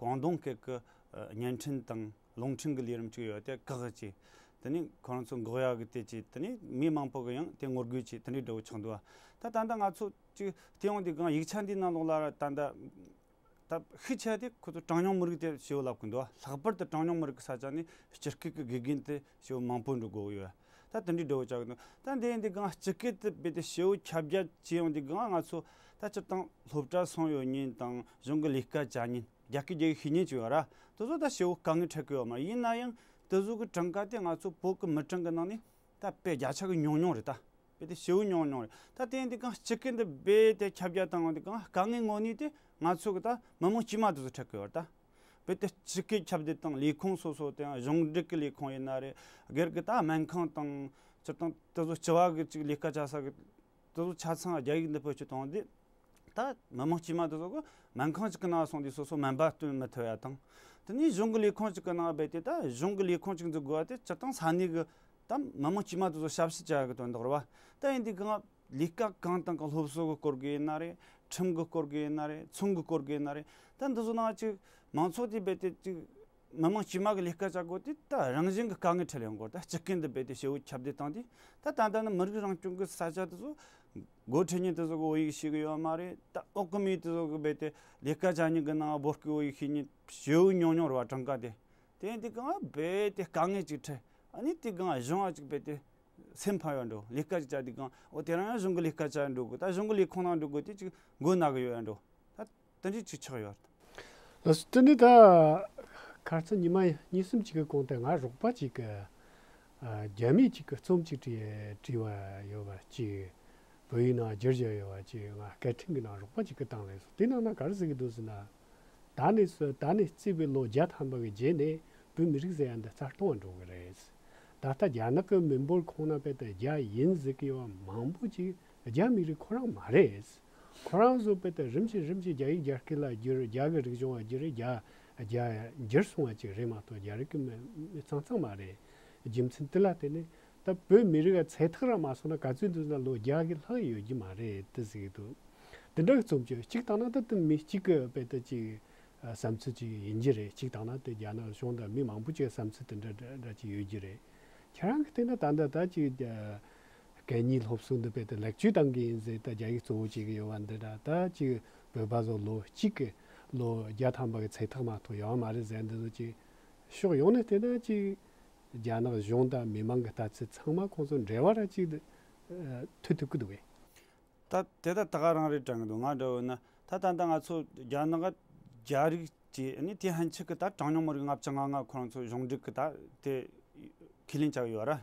ཀོང་ཏུང་སྐད་གི་བརྙན་འཕྲིན་དང་རླུང་འཕྲིན་གི་ལས་རིམ་ཅིག་ཡོད་དེ་བཀག་ཅིག་དེ་ནས་ཁོ་རང་ཚོ་འགོག་ཡ་གི་དེ་ཅིག་དེ་ནས་མི་མང་པོ་གི་ཡང་དེ་ངོ་རྒོལ་ཅིག་དེ་འདྲའི་འདྲ་བོ་ཆགས་འདུག་ད་ད་ལྟ་ང་ཚོ་ཅིག་བལྟས་ཡོང་དུས་གང་ཡིག་ཆ་འདིའི་ནང་ལོགས་ལ་ད་ལྟ་ད་ཤི་ཆ་དེ་ཁོ་ཚོ་གྲངས་ཉུང་མི་རིགས་དེ་ཞེ་བོ་ལབ་གི་འདུག་ལྷག་པར་དུ་གྲངས་ཉུང་མི་རིགས་ས་ཆ་ནས་སྤྱི་སྐད་ཀྱི་དགེ་རྒན་དེ་ཞེ་བོ་མང་པོ་འགྲོ་དགོས་ཡོད། ད་དེ་འདྲའི་འདྲ་བོ་ཆགས་གི་འདུག་ད་འདི་ཡིན་དུས་གང་སྤྱི་སྐད་དེ་རྦད་དེ་ཞེ་བོ་ཁྱབ་རྒྱ་ཆེ་ཡོང་དུས་གང་ང་ཚོ་ད་སྤྱིར་བཏང་སློབ་གྲྭ་སོང་ཡོད་མཁན་དང་གཞུང་གི་ལས་ཀ་བྱ་མཁན་རྒྱ་སྐད་རྒྱག་གི་ཤེས་མཁན་ཅིག་ཡོད་ར། དེ་ཚོ་ད་ཞེ་བོ་དཀའ་ངལ་འཕྲད་གི་ཡོད་མ་རེད། ཡིན་ན་ཡང་དེ་ཚོ་གི་གྲངས་ཀ་དེ་ང་ཚོ་བོད་གི་མི་གྲངས་གི་ནང་ནས་ད་དཔེ་བརྒྱ་ཆ་གི་ཉུང་ཉུང་རེད་ད། རྦད་དེ་ཞེ་བོ་ཉུང་ཉུང་རེད། ད་དེ་ཡིན་དུས་གང་སྤྱི་སྐད་འདི་རྦད་དེ་ཁྱབ་རྒྱ་བཏང་ཡོང་དུས་གང་དཀའ་ངལ་དངོས་གནས་དེ་ང་ཚོ་གི་ད་མི་མང་དཀྱུས་མ་དེ་ཚོ་འཕྲད་གི་ཡོད་རེད་ད། རྦད་དེ་སྤྱི་སྐད་ཁྱབ་གདལ་དང་ལས་ཁུངས་སོ་སོ་དེ་ཡང་གཞུང་འབྲེལ་གི་ལས་ཁུངས་ཡིན་ན་རེད། སྒེར་གི་ད་སྨན་ཁང་དང་སྤྱིར་བཏང་དེ་ཚོ་སྤྱི་བ་གི་ཅིག་ལས་ཀ་བྱ་ས་གི་དེ་ཚོ་ཆ་ཚང་རྒྱ་ཡིག་འདི་བེད་སྤྱོད་གཏོང་དུས་ད་མི་མང་དཀྱུས་མ་དེ་ཚོ་གི་སྨན་ཁང་གཅིག་གི་ནང་སོང་དུས་སོ་སོ་སྨན་པ་སྟོན་མི་ཐུབ་ཡ་དང་། དེ་ནས་གཞུང་གི་ལས་ཁུངས་གཅིག་གི་ནང་རྦད་དེ་ད་གཞུང་གི་ལས་ཁུངས་གཅིག་འཛུགས་དགོས་པ་དེ་སྤྱིར་བཏང་ས་གནས་གི་ད་མི་མང་དཀྱུས་མ་དེ་ཚོ་ཞབས་ཕྱི་བྱ་གི་དོན་དག་རེད་བ། ད་ཡིན་དུས་གང་ལས་ཀ་གང་དང་གང་སློབ་གསོ་གི་སྐོར་གི་ཡིན་ན་རེད། ཁྲིམས་གི་སྐོར་གི་ཡིན་ན་རེད། ཚོང་གི་སྐོར་གི་ཡིན་ན་རེད། ད་འདི་ཚོ་ནང་ཅིག་མང་ཚོགས་དེ་རྦད་དེ་ཅིག་མི་མང་དཀྱུས་མ་གི་ལས་ཀ་བྱ་དགོས་དུས་ད་རང་བཞིན་གི་དཀའ་ངལ་འཕྲད་ཡོང་གི་ཡོད་རེད། ད་སྤྱི་སྐད་འདི་རྦད་དེ་ཞེ་བོ་ཁྱབ་གདལ་བཏང་དུས་ད་ད་ལྟ་ནི་མི་རིགས་རང་སྐྱོང་གི་ས་ཆ་དེ་ཚོ་འགོ་ཁྲིད་མཁན་དེ་ཚོ་གི་བོད་ཡིག་ཤེས་གི་ཡོད་མ་རེད། ད་འོག་གི་མི་དེ་ཚོ་གི་རྦད་དེ་ལས་ཀ་བྱ་མཁན་གི་ནང་བོད་སྐད་བོད་ཡིག་ཤེས་མཁན་ཞེ་བོ་ཉུང་ཉུང་རེད་བ། གྲངས་ཀ་དེ། དེ་ཡིན་དུས་གང་རྦད་དེ་དཀའ་ངལ་ཅིག་འཕྲད། ཨ་ནི་དེ་གང་གཞུང་བ་ཅིག་རྦད་དེ་སེམས་ཕམ་ཡོད་འགྲོ། ལས་ཀ་ཅིག་བྱ་དུས་གང་འོ་དེ་རང་ཡང་གཞུང་གི་ལས་ཀ་བྱ་འགྲོ་དགོས། ད་གཞུང་གི་ལས་ཁུངས་ནང་འགྲོ་དགོས་དུས་ཅིག་མགོ་ན་གི་ཡོད་འགྲོ། ད་དེ་འདྲ་ཅིག་ཆགས་ཡོད། ལགས་སོ། དེ་ནི་ད་ཁ་སང་ཉི་མ་གཉིས་གསུམ་ཅིག་གི་གོང་དུ་ང་རོགས་པ་ཅིག་གི་ཨ་རྒྱ་མི་ཅིག་གི་རྩོམ་ཅིག་བྲིས་བྲིས་པ་ཡོད་པ་ཅིག་བོད་ཡིག་ནང་བསྒྱུར་བཞག་ཡོད་པ་ཅིག་ང་སྐད་འཕྲིན་གི་ནང་རོགས་པ་ཅིག་གིས་བཏང་སླེབས་སོང་། དེ་ནང་ན་ག་རེ་ཟེར་གི་འདུག་ཟེར་ན། ད་ནས་བཟུང་ད་ནས་བརྩིས་པའི་ལོ་བརྒྱ་ཐམ་པ་གི་རྗེས་ནས་བོད་མི་རིགས་ཟེར་ཡ་འདི་རྩ་སྟོང་བ་འགྲོ་གི་རེད། ད་ལྟ་རྒྱ་ནག་གི་མི་འབོར་ཁོངས་ན་དཔེ་ད་རྒྱ་ཡིན་ཟེར་གི་ཡོད་པ་མང་པོ་ཅིག་རྒྱ་མི་རིགས་ཁོ་རང་མ་རེད། ཁོ་རང་ཚོ་དཔེ་ད་རིམ་གྱིས་རིམ་གྱིས་རྒྱ་ཡིག་རྒྱ་སྐད་ལ་བསྒྱུར། རྒྱ་གི་རིག་གཞུང་ལ་བསྒྱུར། རྒྱ་ རྒྱ་འགྱུར་སོང་བ་ཅིག་རེད་མ་གཏོགས། རྒྱ་རིགས་ཀྱི་མི་མི་ཚང་ཚང་མ་རེད། རྒྱུ་མཚན་དེ་ལ་བརྟེན་ནས་ད་བོད་མི་རིགས་ཀྱི་ཚད་ཐག་ར་མ་སོང་ན་ག་ཚོད་འདུག་ན་ལོ་བརྒྱ་གི་ལྷག་ཡོད་རྒྱུ་མ་རེད་དེ་ཟེར་གྱི་འདུག་དེ་འདྲ་གི་རྩོམ་གྱི་གཅིག་བཏང་ན་ད་དེ་མི་གཅིག་གི་དཔེ་དེ་ཅིག་བསམ་ཚུལ་ཅིག་ཡིན་གྱི་རེད། གཅིག་བཏང་ན་དེ་རྒྱ་ནག་གཞུང་དང་མི་མང་པོ་ཅིག་བསམ་ཚུལ་དེ་འདྲ་འདྲ་འདྲ་ཅིག་ཡོད་ཀྱི་རེད། ཁྱེད་རང་གི་བལྟས་ན་ད་ལྟ་ད་ཅིག་སྐད་གཉིས་སློབ་གསོ་འདི་དཔེ་དེ་ལེགས་བཅོས་བཏང་གི་ཡིན་ཟེར། ད་རྒྱ་ཡིག་གཙོ་བོ་བྱེད་ཀྱི་ཡོད་པ་འདི་འདྲ། ད་ཅིག་བོད་པ་ཚོ་ལོ་གཅིག་གི་ལོ་བརྒྱ་ཐམ་པ་གི་ཚད་ཐག་མ་ཐུག་ཡོད་མ་རེད་ཟེར། འདི་ཚོ་ཅིག་ཕྱོགས་ཡོངས་ནས་བལྟས་ན་ཅིག་རྒྱ་ནག་གཞུང་དང་མི་མང་གི་ལྟ་ཚུལ་ཚང་མ་ཁོང་ཚོ་འབྲེལ་བ་ར་ཅིག་ཐུག་ཐུབ་ཀྱི་འདུག་གས། ད་དེ་ད་ད་ག་རང་རེད་དྲན་གི་འདུག་ང་འདྲ་བོ་ན་ད་ད་ད་ང་ཚོ་རྒྱ་ནག་རྒྱ་རིགས་ཀྱི་ནི་དེ་ཧན་ཆི་གི་ད་གྲངས་ཉུང་མི་རིགས་ལྔ་བཅུ་ང་ལྔ་ཁོ་རང་ཚོ་གཞུང་འབྲེལ་གི་ད་དེ་ཁས་ལེན་བྱ་གི་ཡོད་ར།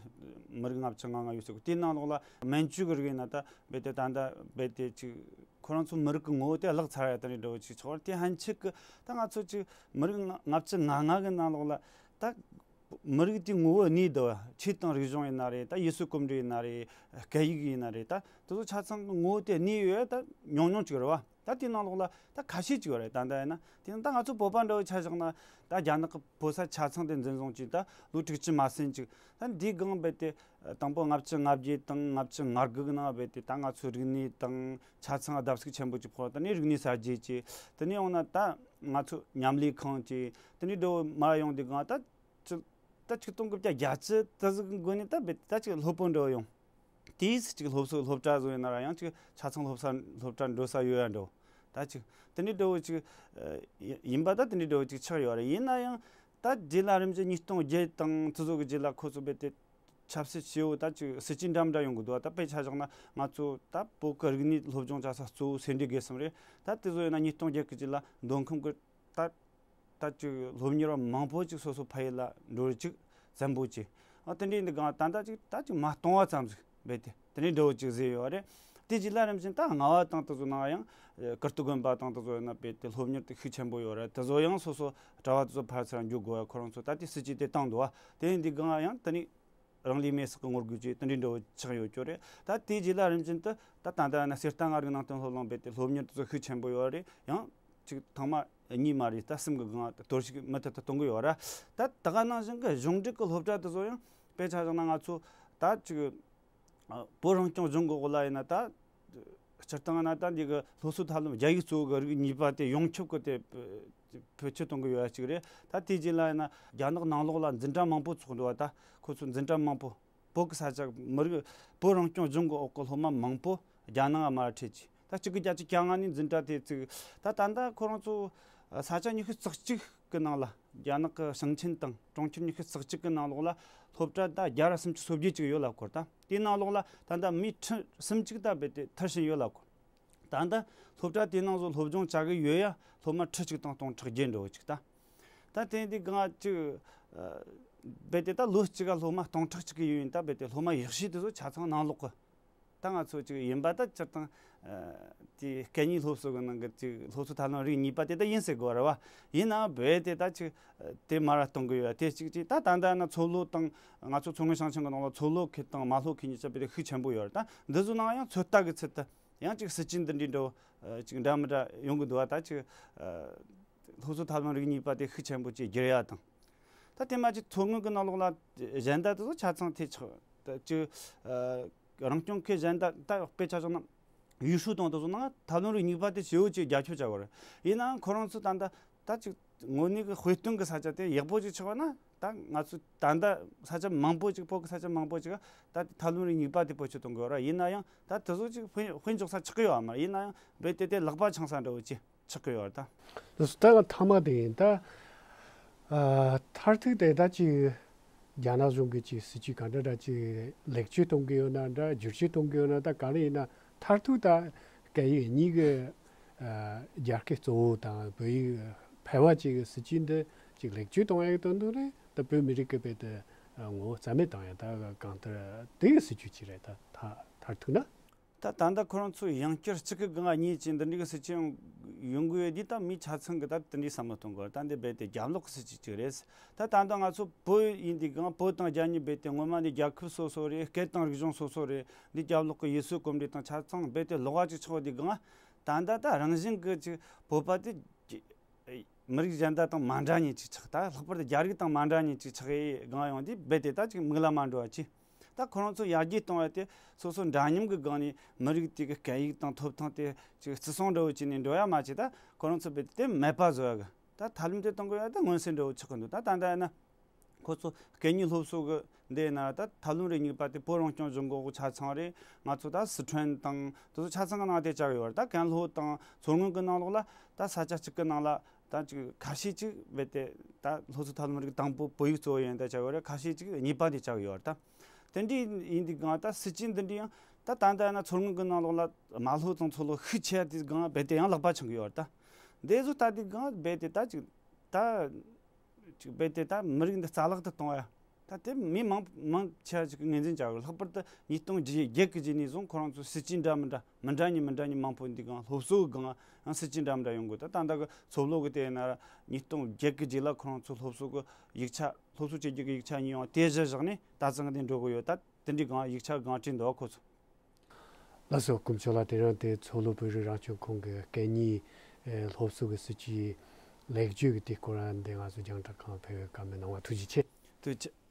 མི་རིགས་ལྔ་བཅུ་ང་ལྔ་ཡོད་ཟེར་གི། དེའི་ནང་ལོགས་ལ་མན་ཇུ་གི་རིགས་ཡིན་ན་ད་རྦད་དེ་ད་ད་རྦད་དེ་ཅིག་ཁོ་རང་ཚོ་མི་རིགས་གི་ངོ་བོ་དེ་བརླག་ཚར་ཡ་ད་ནི་འདྲ་བོ་ཅིག་ཆགས་པ་རེད། དེ་ཧན་ཆི་གི་ད་ང་ཚོ་ཅིག་མི་རིགས་ལྔ་བཅུ་ང་ལྔ་གི་ནང་ལོགས་ལ་ད་མི་རིགས་དེའི་ངོ་བོ་གནས་འདུག་ཆོས་དང་རིག་གཞུང་ཡིན་ན་རེད། ད་ཡུལ་སྲོལ་གོམས་འདྲིས་ཡིན་ན་རེད། སྐད་ཡིག་ཡིན་ན་རེད། ད་དེ་ཚོ་ཆ་ཚང་གི་ངོ་བོ་དེ་གནས་ཡོད་ད་ཉུང་ཉུང་ཅིག་རེད་བ། ད་དེའི་ནང་ལོགས་ལ་ད་ཁ་ཤས་ཅིག་ཡོད་རེད། ད་ད་ཡིན་ན་དེ་ནི་ད་ང་ཚོ་བོད་པ་འདྲ་བོ་ཆ་བཞག་ན་ད་རྒྱ་ནག་གི་བོད་ས་ཆ་ཚང་དེ་འཛིན་བཟུང་བྱས་ད་ལོ་དྲུག་ཅུ་མ་ཟིན་ཅིག་ད་འདིའི་སྒང་རྦད་དེ་དང་པོ་ལྔ་བཅུ་ང་བརྒྱད་དང་ལྔ་བཅུ་ང་དགུ་གི་ནང་རྦད་དེ་ད་ང་ཚོའི་རིག་གནས་དང་ཆ་ཚང་བརྡབ་གསིག་ཆེན་པོ་ཅིག་ཕོག་དེ་ནས་རིག་གནས་གསར་བརྗེ་བྱས། དེ་ནས་ཡང་ན་ད་ང་ཚོ་མཉམ་ལས་ཁང་བྱས། དེ་ནས་འདྲ་བོ་མར་ཡོང་དུས་སྒང་ད་ཅི་ད་ཆིག་སྟོང་དགུ་བརྒྱ་བརྒྱད་ཅུ་དེ་ཟིག་གི་འགོ་ནས་ད་རྦད་དེ་ད་ཅིག་སློབ་དཔོན་འདྲ་བོ་ཡོང་། དེས་ཅིག་སློབ་གསོ་སློབ་གྲྭ་བཟོ་ཡིན་ན་ར་ཡང་ཅིག་ཆ་ཚང་སློབ་ས་སློབ་གྲྭ་འགྲོ་ས་ཡོད་ཡ་འགྲོ། ད་ཅིག་དེ་འདྲའི་འདྲ་བོ་ཅིག་ཡིན་པ་ད་དེ་འདྲའི་འདྲ་བོ་ཅིག་ཆགས་ཡོད་རེད། ཡིན་ན་ཡང་ད་རྗེས་ལ་རིམ་བཞིན་ཉིས་སྟོང་བརྒྱད་དང་དེ་ཚོ་གི་རྗེས་ལ་ཁོ་ཚོ་རྦད་དེ་ཆབ་སྲིད་སྐྱེ་བོ་ད་ཅིག་སྲིད་ཇུས་འདྲ་མི་འདྲ་ཡོང་གི་འདུག་ད་དཔེ་ཆ་བཞག་ན་ང་ཚོ་ད་བོད་ཀྱི་རིག་གནས་སློབ་སྦྱོང་བྱ་ས་གཙོ་བོ་སེ་འབྲས་དགེ་གསུམ་རེད། ད་དེ་ཚོ་ཡིན་ན་ཉིས་སྟོང་བརྒྱད་གི་རྗེས་ལ་མདོ་ཁམས་གི་ད་ད་ཅིག་སློབ་གཉེར་བ་མང་པོ་ཅིག་སོ་སོ་ཕ་ཡུལ་ལ་འགྲོ་རེ་ཅིག་བཙན་པོ་ཅིག་ཨ་དེ་འདྲའི་འདི་གང་ད་ད་ཅིག་ད་ཅིག་མ་གཏོང་བ་ཙམ་ཟིག་རྦད་དེ་དེ་འདྲའི་འདྲ་བོ་ཅིག་ཟེར་ཡོད་རེད། དེ་རྗེས་ལ་རིམ་བཞིན་ད་རྔ་བ་དང་དེ་ཚོ་ནང་ཡང་ཀིརྟི་དགོན་པ་དང་དེ་ཚོ་ཡིན་ན་རྦད་དེ་སློབ་གཉེར་དེ་ཤུགས་ཆེན་པོ་ཡོད་རེད། དེ་ཚོ་ཡང་སོ་སོ་གྲྭ་བ་དེ་ཚོ་ཕར་ཚུར་འཇུག་དགོས་ཡ་ཁོ་རང་ཚོ་ད་དེ་སྲིད་ཇུས་དེ་བཏང་འདུག་བ། དེ་ཡིན་དུས་གང་ཡང་དེ་ནི་རང་ལུས་མེར་སྲེག་གི་ངོ་རྒོལ་བྱས་དེ་འདྲའི་འདྲ་བོ་ཆགས་ཡོད་ཀྱོ་རེད། ད་དེའི་རྗེས་ལ་རིམ་བཞིན་དུ་ད་ད་ལྟ་ན་གསེར་རྟ་མངའ་རིས་ནང་བསྟན་སློབ་གླིང་རྦད་དེ་སློབ་གཉེར་དེ་ཚོ་ཤུགས་ཆེན་པོ་ཡོད་རེད། ཡང་ཅིག་ཐེངས་མ་གཉིས་མ་རེད། ད་གསུམ་གི་སྒང་གཏོར་བཤིག་མུ་མཐུད་དུ་གཏོང་གི་ཡོད་ར། ད་ད་ག་ནང་བཞིན་གི་གཞུང་འབྲེལ་གི་སློབ་གྲྭ་དེ་ཚོ་ཡང་དཔེ་ཆ་བཞག་ན་ང་ཚོ་ད་ཅིག་བོད་རང་སྐྱོང་ལྗོངས་གི་འོག་ལ་ཡིན་ན་ད་སྤྱིར་བཏང་ན་ད་འདི་གི་སློབ་གསོ་ཐབས་ལམ་རྒྱ་ཡིག་གཙོ་བོ་གི་རིགས་གཉིས་པ་དེ་ཡོངས་ཁྱབ་གི་དེ་བེད་སྤྱོད་གཏོང་གི་ཡོད་ཡ་གཅིག་རེད། ད་དེའི་རྗེས་ལ་ཡིན་ན་རྒྱ་ནག་ནང་ལོགས་ལ་འཛིན་གྲྭ་མང་པོ་ཚོགས་འདུག་བ། ད་ཁོ་ཚོ་འཛིན་གྲྭ་མང་པོ་བོད་ཀྱི་ས་ཆ་མི་རིགས་བོད་རང་སྐྱོང་ལྗོངས་ཀྱི་འོག་གི་སློབ་མ་མང་པོ་རྒྱ་ནག་མར་ཁྲིད་ཀྱི་ད་གཅིག་དགུ་བརྒྱད་ཅུ་གྱ་ལྔ་ནས་འཛིན་གྲྭ་དེ་བཙུགས། ད་ད་ལྟ་ཁོ་རང་ཚོ་ས་ཆ་ཉི་ཤུ་རྩ་གཅིག་གི་ནང་ལ་རྒྱ་ནག་གི་ཞིང་ཆེན་དང་གྲོང་ཁྱེར་ཉི་ཤུ་རྩ་གཅིག་གི་ནང་ལོགས་ལ་སློབ་གྲྭ་ད་བརྒྱ་ར་སུམ་ཅུ་སོ་བརྒྱད་ཅིག་ཡོད་ལབ་སྐོར། ད་དེའི་ནང་ལོགས་ལ་ད་ལྟ་མི་ཁྲི་སུམ་ཅུ་ད་རྦད་དེ་མཐར་ཕྱིན་ཡོད་ལབ་སྐོར། ད་ལྟ་སློབ་གྲྭ་དེའི་ནང་བཟོ་སློབ་སྦྱོང་བྱ་གི་ཡོད་ཡ་སློབ་མ་ཁྲི་གཅིག་དང་སྟོང་ཕྲག་བརྒྱད་འགྲོ་གི་ཅིག་ད། ད་དེ་འདི་གང་ཅིག་རྦད་དེ་ད་ལོ་གཅིག་ག་སློབ་མ་སྟོང་ཕྲག་གཅིག་གི་ཡོད་ཡིན། ད་རྦད་དེ་སློབ་མ་ཡག་ཤོས་དེ་ཚོ་ཆ་ཚང་ནང་ལོགས་གི་ད་ང་ཚོ་ཅིག་ཡིན་པ་ད་སྤྱིར་བཏང་དེ་སྐད་གཉིས་སློབ་གསོ་གི་ནང་གི་ཅིག་སློབ་གསོ་ཐབས་ལམ་རིགས་གཉིས་པ་དེ་ད་ཡིན་ཟེར་དགོས་རེད་བ། ཡིན་ནའང་རྦད་དེ་ད་ཅིག་དེ་མར་གཏོང་གི་ཡོད་དེ་གཅིག་ཅིག་ད་ད་ལྟ་ན་མཚོ་ལྷོ་དང་ང་ཚོ་མཚོ་སྔོན་ཞིང་ཆེན་གི་ནང་ལ་མཚོ་ལྷོ་ཁུལ་དང་རྨ་ལྷོ་ཁུལ་གཉིས་ཆ་རྦད་དེ་ཤུགས་ཆེན་པོ་ཡོད་རེད། ད་འདི་ཚོ་ནང་ཡང་ཚོད་ལྟ་གི་ཚུལ་དུ། ཡང་ཅིག་སྲིད་ཇུས་འདི་འདྲའི་འགྲོ་ཅིག་འདྲ་མི་འདྲ་ཡོང་གི་འདུག་བ། ད་ཅིག་སློབ་གསོ་ཐབས་ལམ་རིགས་གཉིས་པ་དེ་ཤུགས་ཆེན་པོ་ཅིག་བསྒྱུར་ཡ་དང་། ད་དེ་མ་ཅིག་མཚོ་སྔོན་གྱི་ནང་ལོགས་ལ་གཞན་དག་དེ་ཚོ་ཆ་ཚང་དེ་ཆགས་ད་ཅིག་རང་སྐྱོང་ཁུལ་གཞན་དག་ད་དཔེ་ཆ་བཞག་ན་ཡུས་ཧྲུའུ་དང་དེ་ཚོ་ནང་ཐབས་ལམ་རིགས་གཉིས་པ་དེ་ཞེ་བོ་ཅིག་རྒྱ་ཁྱབ་བྱ་དགོས་རེད། ཡིན་ནའང་ཁོ་རང་ཚོ་ད་ལྟ་ད་ཅིག་དངོས་གནས་ཀྱི་དཔེ་སྟོན་གྱི་ས་ཆ་དེ་ཡག་པོ་ཅིག་ཆགས་པ་ན། ད་ང་ཚོ་ད་ལྟ་ས་ཆ་མང་པོ་ཅིག་བོད་ཀྱི་ས་ཆ་མང་པོ་ཅིག་ད་ཐབས་ལམ་རིགས་གཉིས་པ་དེ་བེད་སྤྱོད་གཏོང་དགོས་ར། ཡིན་ན་ཡང་ད་དེ་ཚོ་ཅིག་དཔེ་དཔེ་འཇོག་ས་ཆགས་ཀྱི་ཡོད་མ་རེད། ཡིན་ན་ཡང་རྦད་དེ་དེ་ལག་པ་འཆང་ས་འདྲ་བོ་ཅིག་ཆགས་ཀྱི་ཡོད་རེད་ད། དེ་ཚོ་ད་ང་ཐ་མ་དེ་ཡིན་ད། ཨ་མཐར་ཐུག་དེ་ད་ཅིག་རྒྱ་ནག་གཞུང་གི་ཅིག་སྲིད་ཇུས་ག་འདྲ་འདྲ་ཅིག་ལེགས་བཅོས་གཏོང་གི་ཡོད་ན་འདྲ། བསྒྱུར་བཅོས་གཏོང་གི་ཡོད་ན་ད་ག་རེ་ཡིན་ན། མཐར་ཐུག་ད་སྐད་ཡིག་གཉིས་ཀྱི་ཨ་རྒྱ་སྐད་གཙོ་བོ་དང་བོད་ཡིག་ཕལ་བ་ཅིག་གི་སྲིད་ཇུས་འདི་ཅིག་ལེགས་བཅོས་གཏོང་ཡག་གི་དོན་དུ་རེད། ད་བོད་མི་རིགས་ཀྱི་དཔེ་དེ་ངོ་བོ་རྩ་མེད་བཏང་ཡག་ད་གང་ལྟར་དེ་གི་སྲིད་ཇུས་ཅིག་རེད། ད་ད་མཐར་ཐུག་ན། ད་ད་ལྟ་ཁོ་རང་ཚོ་ཡང་བསྐྱར་གཅིག་གི་སྒང་གཉིས་ཀྱི་འདི་འདྲའི་གི་སྲིད་ཇུས་ཡོང་གི་ཡོད་དུས་ད་མི་ཆ་ཚང་གི་ད་དེ་འདྲའི་བསམ་བློ་གཏོང་དགོས། ད་འདི་རྦད་དེ་རྒྱབ་ལོག་གི་སྲིད་ཇུས་ཅིག་རེད། ད་ད་ལྟ་ང་ཚོ་བོད་ཡིན་དུས་སྒང་བོད་དང་རྒྱ་གཉིས་རྦད་དེ་སྔོན་མ་ནས་རྒྱལ་ཁབ་སོ་སོ་རེད། སྐད་དང་རིག་གཞུང་སོ་སོ་རེད། འདི་རྒྱབ་ལོག་གི་ཡུལ་སྲོལ་གོམས་འདྲིས་དང་ཆ་ཚང་རྦད་དེ་ལོགས་ཀ་ཅིག་ཆགས་དུས་སྒང་ད་ལྟ་ད་རང་བཞིན་གི་ཅིག་བོད་པ་དེ་ མི་རིགས་གཞན་དག་དང་མ་འདྲ་ཉིད་ཅིག་ཆགས། ད་ལྷག་པར་དུ་རྒྱ་རིགས་དང་མ་འདྲ་ཉིད་ཅིག་ཆགས་ཡས་སྒང་ཡོང་དུས་རྦད་དེ་ད་ཅིག་མིག་ལ་མ་འགྲོ་བ་ཅིག། ད་ཁོ་རང་ཚོ་ཡར་རྒྱས་གཏོང་བ་དེ་སོ་སོ་འདྲ་མཉམ་གྱི་སྒང་ནས་མི་རིགས་དེ་གི་སྐད་ཡིག་དང་ཐོབ་ཐང་དེ་ཅིག་བརྩི་སྲུང་འདྲ་བོ་བྱས་ནས་འགྲོ་ཡ་མ་བྱས། ད་ཁོ་རང་ཚོ་རྦད་དེ་དེ་མེད་པ་བཟོ་ཡ་གི། ད་ཐབས་ལམ་དེ་གཏོང་དགོས་ཡ་ད་མངོན་གསལ་འདྲ་བོ་ཆགས་ཀྱི་འདུག། ད་ད་ལྟ་ཡིན་ན་ཁོ་ཚོ་སྐད་གཉིས་སློབ་གསོ་གི་འདི་ན་ད་ཐབས་ལམ་རེ་གཉིས་པ་དེ་བོད་རང་སྐྱོང་ལྗོངས་གི་ཆ་ཚང་རེད། ང་ཚོ་ད་སི་ཁྲོན་དང་དེ་ཚོ་ཆ་ཚང་གི་ནང་དེ་བཅར་གི་ཡོད་རེད། ད་ཀན་ལྷོ་དང་མཚོ་སྔོན་གི་ནང་ལོགས་ལ་ད་ས་ཆ་གཅིག་གི་ནང་ལ་ད་ཅིག་ཁ་ཤས་ཅིག་རྦད་དེ་ད་སློབ་གསོ་ཐབས་ལམ་རིགས་དང་པོ་བོད་ཡིག་གཙོ་བོ་ཡིན་ད་བཅར་གི་ཡོད་རེད། ཁ་ཤས་ཅིག་གཉིས་པ་དེ་བཅར་གི་ཡོད་རེད། ད་དེ་འདྲའི་ཡིན་དུས་སྒང་ད་སྲིད་ཇུས་འདི་འདྲའི་ཡང་ད་ད་ལྟ་ན་མཚོ་སྔོན་གི་ནང་ལོགས་ལ་དམའ་སློབ་དང་མཐོ་སློབ་ཤུགས་ཆེ་བ་དེ་སྒང་རྦད་དེ་ཡང་ལག་པ་འཆང་གི་ཡོད་རེད། ད་འདི་ཚོ་ལྟ་དུས་སྒང་རྦད་དེ་ད་ཅིག་ད། ཅིག་རྦད་དེ་ད་མི་རིགས་འདི་རྩ་བརླག་ཏུ་གཏོང་ཡ། ད་དེ་མི་མང་མང་ཆེ་བ་ཅིག་གི་ངོས་འཛིན་བྱ་དགོས། ལྷག་པར་དུ་ཉིས་སྟོང་བརྒྱད་ཀྱི་རྗེས་ནས་བཟུང་ཁོ་རང་ཚོ་སྲིད་ཇུས་འདྲ་མི་འདྲ་མི་འདྲ་གཉིས་མི་འདྲ་གཉིས་མང་པོ་འདི་སྒང་སློབ་གསོ་གི་སྒང་ཡང་སྲིད་ཇུས་འདྲ་མི་འདྲ་ཡོང་དགོས། ད་ད་ལྟ་གི་མཚོ་ལྷོ་གི་དེ་ཡིན་ན་ཉིས་སྟོང་བརྒྱད་ཀྱི་རྗེས་ལ་ཁོ་རང་ཚོ་སློབ་གསོ་གི་ཡིག་ཆ་སློབ་གསོ་བྱེད་རྒྱུ་གི་ཡིག་ཆ་གཉིས་ཡང་དེ་གཞི་བཞག་ནས་ད་ཚང་གི་འདི་འགྲོ་གི་ཡོད། ད་དེ་འདྲའི་སྒང་ཡིག་ཆ་སྒང་བྲིས་འདུག་ཁོ་ཚོ། ལགས་སོ། དཀོན་མཆོག་ལགས། དེ་རིང་དེ་མཚོ་ལྷོ་བོད་རིགས་རང་སྐྱོང་ཁུལ་གྱི་སྐད་གཉིས་ཨེ་སློབ་གསོ་གི་སྲིད་ཇུས་ལེགས་བཅོས་ཀྱི་དེ་སྐོར་འདི་ང་ཚོ་རྒྱང་བསྒྲགས་ཁང་ཕེབས་པའི་བཀའ་མོལ་གནང་བ་ཐུགས་རྗེ་ཆེ། ཐུགས་རྗེ་ཆེ།